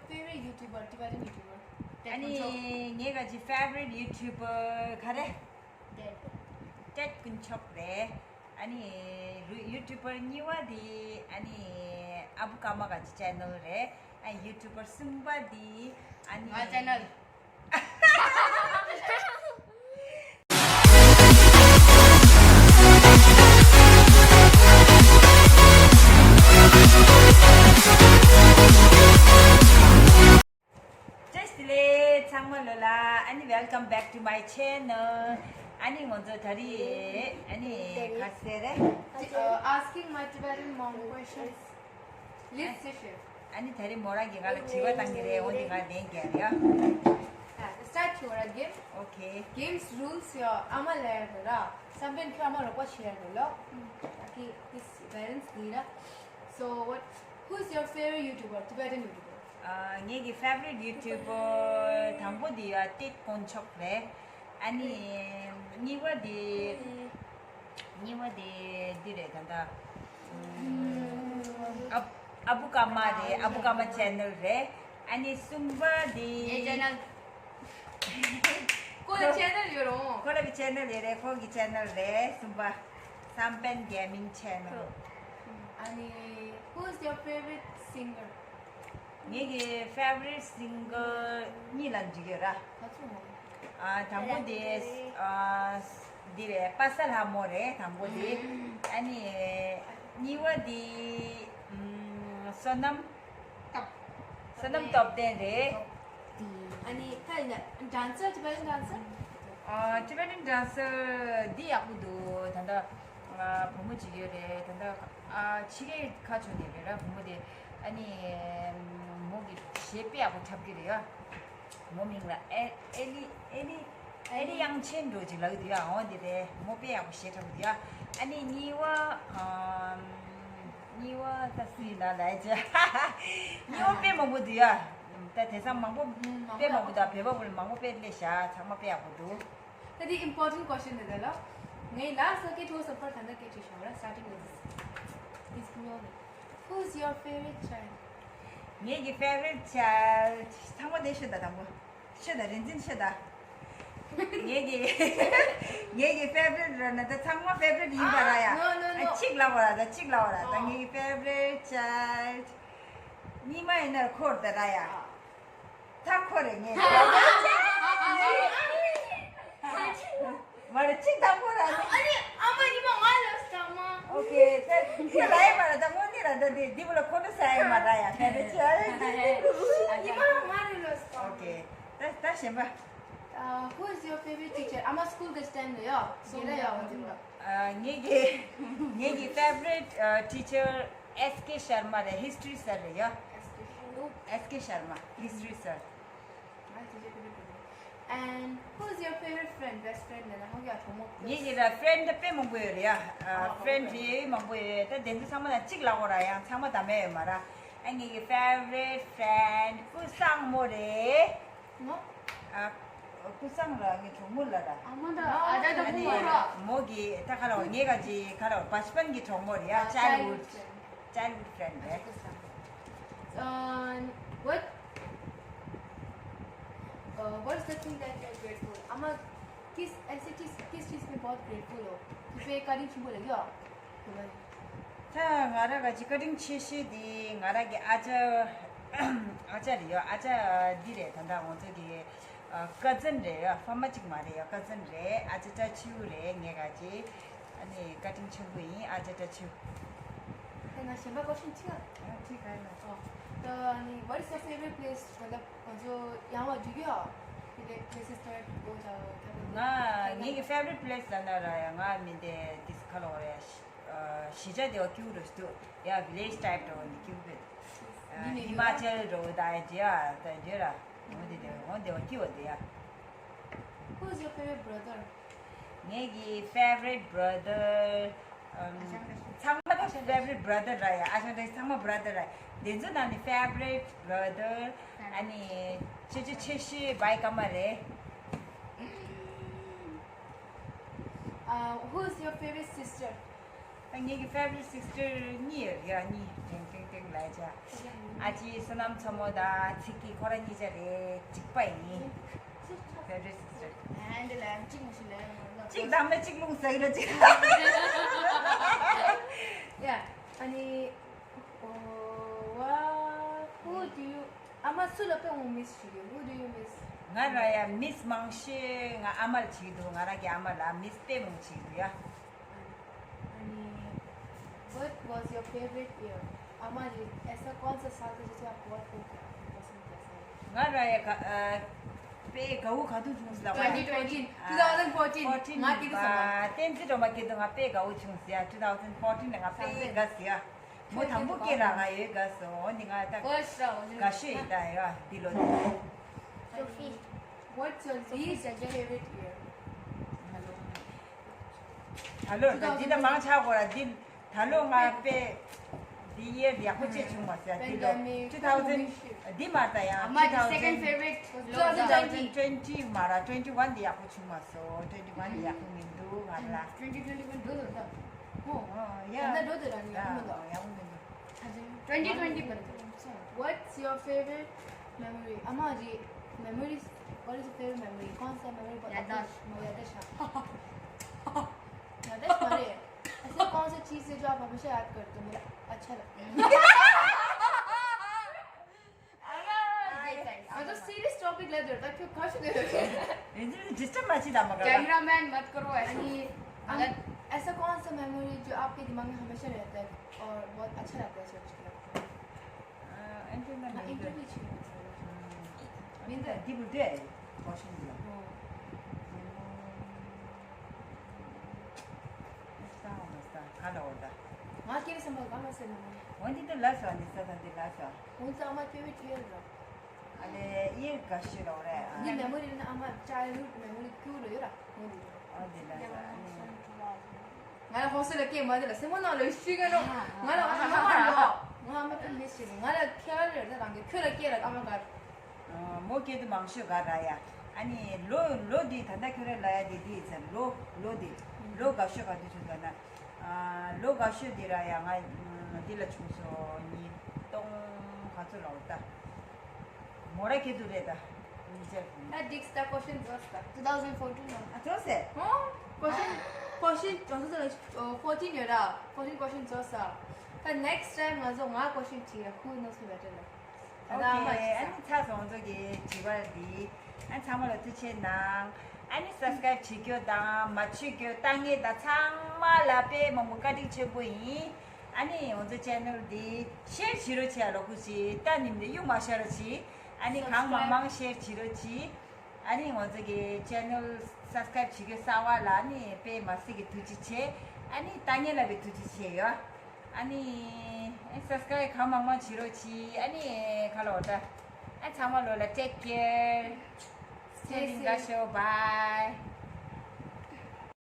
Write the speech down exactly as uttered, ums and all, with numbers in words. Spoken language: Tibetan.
Favorite YouTuber, Tibetan YouTuber. ཨ་ནི་ངའི་ག་ཅི་favorite YouTuber ག་རེ། Ted དཀོན་མཆོག་རེད། ཨ་ནི་རུ་YouTuber གཉིས་པ་དེ་ཨ་ནི་ཨ་བུ་ཀརྨ་ག་ཅི་channel རེད། ཨ་YouTuber གསུམ་པ་དེ་ཨ་ནི་ང་channel། བཀྲ་ཤིས་བདེ་ལེགས་ཚང་མ་ལོ་ལ། ཨ་ནི་welcome back to my channel. ཨ་ནི་ང་ཚོ་ད་རེས་ཨ་ནི་ག་ཟེར་རེད། Uh, asking my Tibetan mom questions. Let's session. ཨ་ནི་ད་རེས་མོ་རང་གིས་ང་ལ་དྲི་བ་བཏང་གི་རེད། འོན་ཏེ་ང་ལན་རྒྱག་རེད་ཨ། Start your game. Okay. Games rules ཡོད། ཨ་མ་ལ་ཡར་འགྲོ་ར། བསམ་པའི་ཁྱོད་ཨ་མ་རོགས་པ་བྱེད་ཡར་འགྲོ་ལོ། ད་གི་this balance ལ་ར། So what, who's your favorite YouTuber, Tibetan YouTuber? ཨ་ངེད་ཀྱི་favorite YouTuber དང་པོ་དེ་ཡ་ཏེད་དཀོན་མཆོག་རེད། ཨ་ནི་གཉིས་པ་དེ་གཉིས་པ་དེ་འདི་རེད་ད་ལྟ། ཨ་ཨ་བུ་ཀརྨ་རེད། ཨ་བུ་ཀརྨ་channel རེད། ཨ་ནི་གསུམ་པ་དེ་ངའི་channel། ཁོ་ལ་channel ཡོད་རུང་། ཁོ་ལ་གི་channel ཡོད་རེད། ཁོ་གི་channel རེད་གསུམ་པ། བསམ་པའི་gaming channel། ཨ་ནི་who's your favorite singer? ངེད་ཀྱི་favorite singer གཉིས་ལ་འཇིགས་ཡོད་ར། ག་ཚོད་མང་། ཨ་དང་པོ་དེ་ཨ་འདི་རེད། པ་སངས་ལྷ་མོ་རེད་དང་པོ་དེ། ཨ་ནི་གཉིས་པ་དེ་ཨམ་བསོད་ནམས། སྟོབས། བསོད་ནམས་སྟོབས་ལྡན་རེད། ཨ་ནི་ད་ཡིན་ན་dancer, Tibetan dancer? ཨ་Tibetan dancer འདི་ཡག་པོ་འདུག་ད་ལྟ་ཨ་བུ་མོ་ཅིག་ཡོད་རེད། ད་ལྟ་ཨ་ཕྱི་རྒྱལ་ཁ་ཕྱོགས་ནས་རེད་ར། བུ་མོ་དེ་ཨ་ནི་མོ་གི་གཞས་དཔེ་ཡག་པོ་འཁྲབ་ཀྱི་རེད་ཡ། མོ་མིང་ལ་ཨེ་ཨེ་ལི་ཨེ་ལི་ཨེ་ལི་དབྱངས་ཅན་འགྲོ་ཅིག་ལབ་ཀྱི་འདུག་ཡ། འོ་འདི་རེད། མོ་དཔེ་ཡག་པོ་གཞས་འཁྲབ་ཀྱི་འདུག་ཡ། ཨ་ནི་གཉིས་པ་ཨམ། གཉིས་པ་ད་སུ་ཡིན་ན་ལབ་ཅེ། གཉིས་པ་དཔེ་མང་པོ་འདུག་ཡ། ད་དེང་སང་མང་པོ་དཔེ་མང་པོ་དང་བོད་པ་བོད་ལ་མང་པོ་དཔེ་སླེབས་ཤག་ཚང་མ་དཔེ་ཡག་པོ་འདུག་ད་དེ་important question རེད་ལ། ངའི་last ལ་སྐད་ཆ་ཟེར་བར་ད་ལྟ་སྐད་ཆ་བཤད་ར། Starting with this. This girl. Who's your favorite child? ངེད་ཀྱི་favorite child ཚང་མ་དེ་ཤོད་ད་དང་པོ། ཤོད་ད་རིན་ཆེན་ཤོད་ད། ངེད་ཀྱི་ངེད་ཀྱི་favorite ར་ན་ད་ཚང་མ་favorite ཡིན་པ་ར་ཡ། No, no, no. ཨ་གཅིག་ལབ་པ་ར་ད་གཅིག་ལབ་པ་ར་ད། ངེད་ཀྱི་favorite child གཉིས་མ་ཡིན་ན་ཁོ་རེད་ད་ར་ཡ། ད་ཁོ་རེད་ངེད་ཀྱི་favorite child། མ་རེད་གཅིག་དང་པོ་ར་ནི། ཨ་ནི་ཨ་མ་ཉི་མ་ང་ལ་སྟག་མ། Okay ད་ཁྱོད་ལ་ཡ་མ་ར་ད་དངོས་གནས་ར་ད་དེ་འདི་བུ་ལ་ཁོ་ན་ས་ཡ་མ་ར་ཡ། favorite child ཉི་མ་ང་རེད་ལ་སྟག་མ། Okay ད་ད་གཞན་པ། Uh, who is your favorite teacher? ཨ་མ་school ག་ཅི་ལ་ཡོད། སྐྱེ་ལ་ཡོད་འདི་ལ། ཨ་ངེད་ཀྱི་ངེད་ཀྱི་favorite ཨ་teacher S K Sharma རེད། history sir རེད་ཡ། S K Sharma history sir། And who is your favorite friend? Best friend ལབ་ན་ཧོ་ཡ་གྲོགས་མོ། ངེད་ཀྱི་ར་friend ད་དཔེ་མང་པོ་ཡོད་རེད་ཡ། ཨ་friend ཡོད་མང་པོ་ཡོད། ད་དེ་ཚོ་ཚང་མ་ལ་གཅིག་ལབ་དགོས་ར་ཡང་ཚང་མ་ད་མེད་ཡོད་མ་ར། ཨ་ངེད་ཀྱི་favorite friend ཀུན་བཟང་མོ་རེད། ངོ་། ཨ། ཀུན་བཟང་ལ་ངའི་གྲོགས་མོ་ལ་ར། ཨ་མ་ད་ཨ་ད་ད་ཨ་ནི་མོ་ར། མོ་གི་ད་ག་ར་ངའི་ག་ཅི་ག་ར་བ་ཆ་པན་གི་གྲོགས་མོ་རེད་ཡ། childhood childhood friend རེད། Uh, what, uh, what's the thing that you're grateful? ཨ་མ་ཀིས་ཨེ་སི་ཀིས་ཀིས་ཀིས་མེ་བྷོད་གྲེཊ་ཕུལ་ཧོ། ཁྱོད་པེ་བཀའ་དྲིན་ཆེན་པོ་ལ་ཡོད། ད་ང་ར་ག་ཅི་བཀའ་དྲིན་ཆེ་ཤོས་དེ་ང་ར་གི་ཨ་ཅག་ཨ་ཅག་རེད་ཡོད། ཨ་ཅག་འདི་རེད། ད་ལྟ་ང་ཚོ་གི་ཨ་ཀ་ཛིན་རེད་ཡོད། ཕ་མ་གཅིག་མ་རེད་ཡོད། ཀ་ཛིན་རེད། ཨ་ཅག་བཀྲ་ཤིས་རེད། ངའི་ག་ཅི་ཨ་ནི་བཀའ་དྲིན་ཆེན་པོ་ཡིན་ཨ་ཅག་བཀྲ་ཤིས། དེ་ན་གཞན་པ་ཀོ་ཤིན་ཅི་ཨ། ཨ་ཁྲིད་ག་ཡིན་ན། ཨོ། ད་ཨ་ནི་what is your favorite place? ང་ཚོ་ཡང་བ་འགྲིག་གི་ཡོད། དེ་places that go to ང་ངེད་ཀྱི་favorite place ལ་ན་ར་ཡ་ང་མི་འདི་དིས་ཁ་ལོ་རེ་ཤི་ཤི་ཇ་དེ་བ་ཀྱུ་རུ་སྟུ་ཡ་village type འགྲོ་འདི་ཀྱུ་བེད། ཡིན་ནི་ཧི་མ་ཅལ་འགྲོ་ད་ཡ་ཇི་ཡ་ད་ཇི་ར་འོ་དེ་དེ་འོ་དེ་བ་ཀྱུ་བ་དེ་ཡ། Who's your favorite brother? ངེད་ཀྱི་favorite brother ཚང་མ་ད་favorite brother ར་ཡ། ཨ་ཞང་རེ་ཚང་མ་brother ར། དེ་ཚོ་ནང་ནས་favorite brother ཨ་ནི་ཆེ་ཆེ་ཆེ་ཤོས་བའི་ཀ་མ་རེད། Uh, who's your favorite sister? ད་ངེད་ཀྱི་favorite sister གཉིས་ཡོད་ཡ། གཉིས་ཏིང་ཏིང་ཏིང་ལབ་བྱ། ཨ་ཅེ་བསོད་ནམས་མཚོ་མོ་དང་ཚིག་གི་ཁོ་རང་གཉིས་ཆ་རེད། གཅིག་པ་ཡིན། Favorite sister། གཅིག་དང་ན་གཅིག་རླུང་ཟ་གི་ར་གཅིག Yeah. ཨ་ནི། Oh, what? Who do you ཨ་མ་སུ་ལ་དཔེ་མང་པོ་miss བྱེད་ཀྱི། Who do you miss? ང་ར་ཡ་miss མང་ཤོས་ང་ཨ་མ་ལ་བྱེད་ཀྱི་འདུག་ང་རང་གི་ཨ་མ་ལ་miss དཔེ་མང་པོ་བྱེད་ཀྱི་འདུག་ཡ། ཨ་ནི། What was your favorite year? ཨ་མ་ལ་ऐसा कौन सा साल था जिसे आप बहुत feel किया, पसंद किया साल? ང་ར་ཡ་ག་ཨ། དཔེ་དགའ་བོ་ག་དུས་བྱུང་ཟེར་ལབ་པ། Twenty fourteen. Two thousand fourteen. ང་སྐྱེས་དུས་ཙམ་པ། བསྟན་འཛིན་སྒྲོལ་མ་སྐྱེས་དུས་ང་དཔེ་དགའ་བོ་བྱུང་ཟེར་ཡ། Two thousand fourteen ལ་ང་དཔེ་དགའ་ཟེར་ཡ། མོ་དང་པོ་སྐྱེས་ལ་ང་ཡོད་དགའ་སོང་། འོ་ནི་ང་ད་First round. དགའ་ཤོས་ཡིན་ད་ཡ་འདི་ལོ་འདི། Sophie. What's your least favorite year? ད་ལོ་ད་འདི་ད་མང་ཆགས་གོ་ར། འདི་ད་ལོ་ང་དཔེ་འདི་year འདི་ཡག་པོ་ཅིག་བྱུང་མ་ཟེར། འདི་ལོ་Pandemic. Two thousand འདི་མ་ད་ཡ། ཨ་མ་འདི་second favorite. Two thousand twenty མ་ར། Twenty one འདི་ཡག་པོ་བྱུང་མ་སོང་། Twenty one འདི་ཡག་པོ་མི་འདུག་ང་ལ། Twenty twenty འདི་ལོ་ད། ཨོ། ཡ། ད་འགྲོ་དེ་ར་ནི་ཡག་མི་འདུག་ཡག་མི་འདུག Twenty twenty བར་དུ། What's your favorite memory? ཨ་མ་རེད། Memories. What is your favorite memory? कौन सा memory बहुत याददाश्त। अच्छा? याददाश्त। याददाश्त हमारे ऐसे कौन सा चीज़ है जो आप हमेशा याद करते हो? मेरा अच्छा लगता है। ང་ཚོ་serious topic ལ་འདོད་ད་ཁྱོད་ག་ཤོད་དེ། ཡིན་ཙི་disturb མ་བྱེད་ད་མ་ག Cameraman मत करो ऐसा। ཨ་ནི། ཨ། ऐसा कौन सा memory जो आपके दिमाग में हमेशा रहता है और बहुत अच्छा लगता है सोच के? ཨ། ཨན་ཏི་ན་ང་མིན་ད། interview བྱེད་མིན་ད། འདི་བུ་འདི་ཨེ་question འདི་ལ། ཨོ། ཨ་ས་ཨ་ས་ག་ལ་འོ་ད། ང་སྐྱེ་བའི་སེམས་པ་ག་ལ་སེམས་ནང་། འོ་འདི་ད་ལ་ས་འདི་ས་ད་འདི་ལ་ས། འོ་ཙི་ཨ་མ་སྐྱེ་བའི་ཁྱེར་ར། ཨ་ལེ་ཡིན་ག་ཤི་རོ་རེད། འདི་memory ན་ཨ་མ་childhood memory ཁྱུ་རོ་ཡོད་ར། འོ་འདི་ལ་ས་ཨ་ནི། ང་ལ་ཧོ་སི་ལ་སྐད་མ་དེ་ལ་སེམས་མ་ནང་ལ་ཤི་ག་ནོ། ང་ལ་ཨ་མ་ལ་ང་ཨ་མ་ཐུག་མི་ཤི་ང་ལ་ཁྱེད་རེ་རེ་རང་གི་ཁྱོད་ལ་སྐད་ལ་ཨ་མ་གར། མོ་སྐད་དུ་མང་ཤོས་ག་ར་ཡ། ཨ་ནི་ལོ་ལོ་འདི་ད་ལྟ་ཁྱོད་རེ་ལ་ཡ་འདི་འདི་ཡིན་ཟེར། ལོ་ལོ་འདི་ལོ་ག་ཤོས་ག་དུས་བྱུང་ཟེར་ན། ལོ་ག་ཤོས་འདི་ར་ཡ་ང་འདི་ལ་བྱུང་སོ། ཉིས་སྟོང་ག་ཚོད་ལ་འོ་ད། མོ་ར་ཁེ་དུ་རེད་ད། ཉི་ཤར་ད་འགྲིག་ད་question བཟོ་ད། Two thousand fourteen ལ། ཨ་བཟོ་ཟེར། ཧོ། question question བཟོ་ཟེར། fourteen ཡོད་ར། fourteen question བཟོ་ས། ད་next time ང་ཚོ་ང་question བྱེད་ཡ། Who knows me better ལ། ད་ཨོ་ཁེ། ཨ་ནི་ཚ་སོང་ཚོ་གི་དྲི་བ་འདི། ཨ་ཚང་མ་ལ་ཐུགས་ཆེ་གནང་། ཨ་ནི་subscribe བྱེད་རྒྱུ་དང་མ་བྱེད་རྒྱུ་ལྟ་མཁན་དང་ཚང་མ་ལ་དཔེ་མང་པོ་བཀའ་དྲིན་ཆེན་པོ་ཡིན། ཨ་ནི་ང་ཚོ་channel འདི་share བྱེད་རོགས་བྱེད་ཨ། ལོ་ཀུ་ཅི་ལྟ་ནིམ་ནི་གཡུག་མ་ཤར་རོགས་བྱེད། ཨ་ནི་གང་མང་མང་share བྱེད་རོགས་བྱེད། ཨ་ནི་ང་ཚོ་གི་channel subscribe བྱེད་རྒྱུ་གསར་པ་ལ་ཨ་ནི་དཔེ་མ་སྲིད་ཀྱི་ཐུགས་རྗེ་ཆེ། ཨ་ནི་ལྟ་མཁན་ལ་བའི་ཐུགས་རྗེ་ཆེ་ཡོད། ཨ་ནི་subscribe གང་མང་མང་བྱེད་རོགས་བྱེད། ཨ་ནི་ག་ལ་འོ་ད། ཨ་ཚང་མ་ལོ་ལ་take care. Stay safe. Bye.